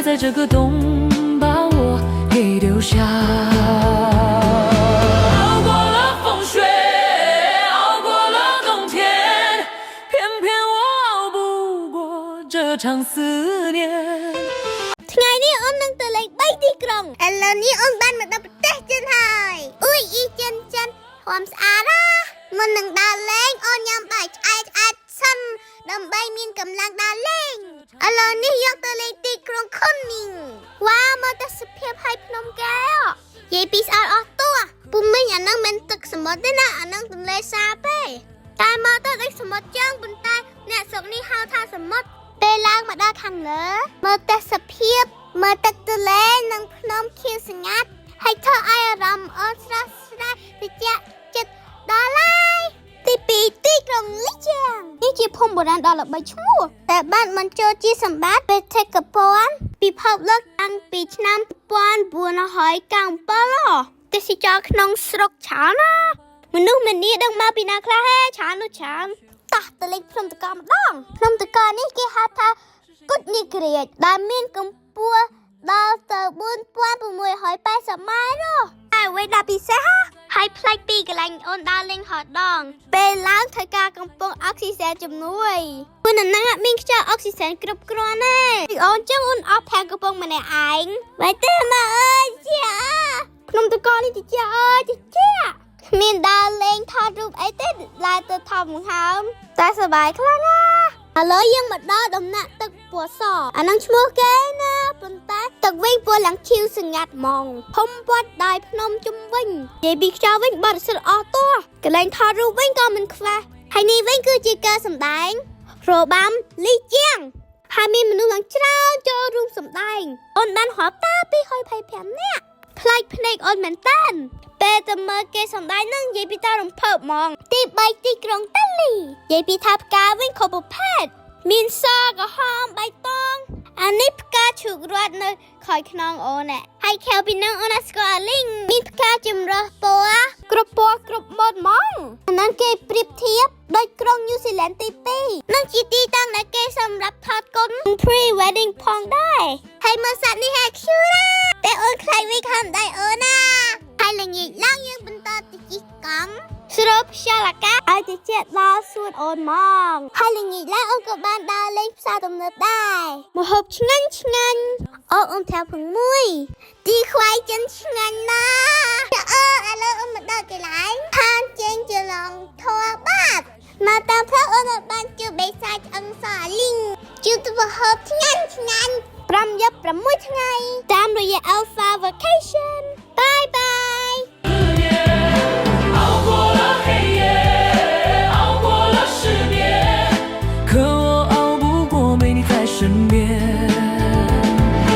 别在这个洞把我给丢下。熬过了风雪，熬过了冬天，偏偏我熬不过这场思念。 ថ្ងៃនេះអូននឹងទៅលេង3ទីក្រុងឥឡូវនេះអូនបានមកដល់ប្រទេសចិនហើយអ៊ុយអ៊ីចិនចិនធំស្អាតណាស់មុននឹងដើរលេងអូនញ៉ាំបាយឆ្អែតឆ្អែតសិនដើម្បីមានកម្លាំងដើរលេងឥឡូវនេះយកទៅលេងទីក្រុងខុនមីងវ៉ាវមើលតែសភាពហើយភ្នំកែវនិយាយពីស្អាតអស់តួពុំមិញអានឹងមិនទឹកសមុទ្រទេណាអានឹងទន្លេសាបទេតែមើលទៅដូចសមុទ្រចឹងប៉ុន្តែអ្នកស្រុកនេះហៅថាសមុទ្រ ពេលឡើងមកដល់ខាងលើមើលទេសភាពមើលទឹកទន្លេនិងភ្នំខៀវស្ងាត់ហើយធ្វើឲ្យអារម្មណ៍អូនស្រស់ស្រាយត្រជាក់ចិត្តដល់ហើយទី2ទីក្រុងលីជាងនេះជាភូមិបុរាណដ៏ល្បីឈ្មោះតែបានបញ្ចូលជាសម្បត្តិបេតិកភណ្ឌពិភពលោកតាំងពីឆ្នាំ1997ទេសចរក្នុងស្រុកច្រើនណាស់មនុស្សម្នាដឹងមកពីណាខ្លះហេច្រើននោះច្រើន តោះទៅលេងភ្នំតកម្ដងភ្នំតកនេះគេហៅថាគុជនីក្រាចដែលមានកម្ពស់ដល់ទៅ4680ម៉ែត្រហើយអ្វីដែលពិសេសហ៎ហើយផ្លែកពីកន្លែងអូនដើរលេងហត់ដងពេលឡើងធ្វើការកំពុងអុកស៊ីសែនជំនួយព្រោះនៅហ្នឹងអត់មានខ្យល់អុកស៊ីសែនគ្រប់គ្រាន់ទេអូនចឹងអូនអស់5កំពុងម្នាក់ឯងបែរទេមកអើយជាភ្នំតកនេះតិចអើយតិចគ្មានដើរលេងថតរូបអីទេឡើយទៅថតបង្ហើមតែសប្បាយខ្លាំងណាស់ឥឡូវយើងមកដល់ដំណាក់ទឹកពណ៌សអានឹងឈ្មោះគេណាប៉ុន្តែទឹកវិញពណ៌ឡើងឈៀវស្ងាត់ហ្មងភុំព័ទ្ធដោយភ្នំជុំវិញនិយាយពីខ្យល់វិញបរិសុទ្ធអស់តោះកន្លែងថតរូបវិញក៏មិនខ្វះហើយនេះវិញគឺជាការសម្ដែងរបាំលីជាងហើយមានមនុស្សឡើងច្រើនចូលរួមសម្ដែងអូនបានរាប់តា225នាក់ប្លែកភ្នែកអូនមែនតើពេលទៅមើលគេសម្ដែងនឹងនិយាយពីតារំភើបហ្មងទី3ទីក្រុងតាលីនិយាយពីថាផ្កាវិញគ្រប់ប្រភេទមានសក្រហមបៃតងអានេះផ្កាឈូករត់នៅក្រោយខ្នងអូនហើយខែពីនឹងអូនស្គាល់អាលីងមានផ្កាចម្រុះពណ៌គ្រប់ពណ៌គ្រប់ម៉ូដហ្មងអាហ្នឹងគេប្រៀបធៀបដូចក្រុងញូហ្សេឡង់ទី2នឹងជាទីតាំងដែលគេសម្រាប់ថតកុន pre wedding ផងដែរហើយមើលសត្វនេះហា cute ណាស់តែអូនខ្លាចវាខំដៃអូនណាហើយល្ងាចឡើងយើងបន្តទៅជិះកង់ស្រូបខ្យល់អាកាសឲ្យតិចដល់សួតអូនហ្មងហើយល្ងាចឡើងអូនក៏បានដើរលេងផ្សារទំនើបដែរម្ហូបឆ្ងាញ់ឆ្ងាញ់អូអូនប្រាប់ផងមួយទីខ្វៃចិនឆ្ងាញ់ណាស់អឺឥឡូវអូនមកដល់កន្លែងឋានចេញច្រឡងធွာបាតមកតាមផ្លូវអូនបានជួបបេសាឆ្អឹងសអាលីងជួបទៅម្ហូបឆ្ងាញ់ឆ្ងាញ់5យប់6ថ្ងៃតាមរយៈ Alpha Vacation.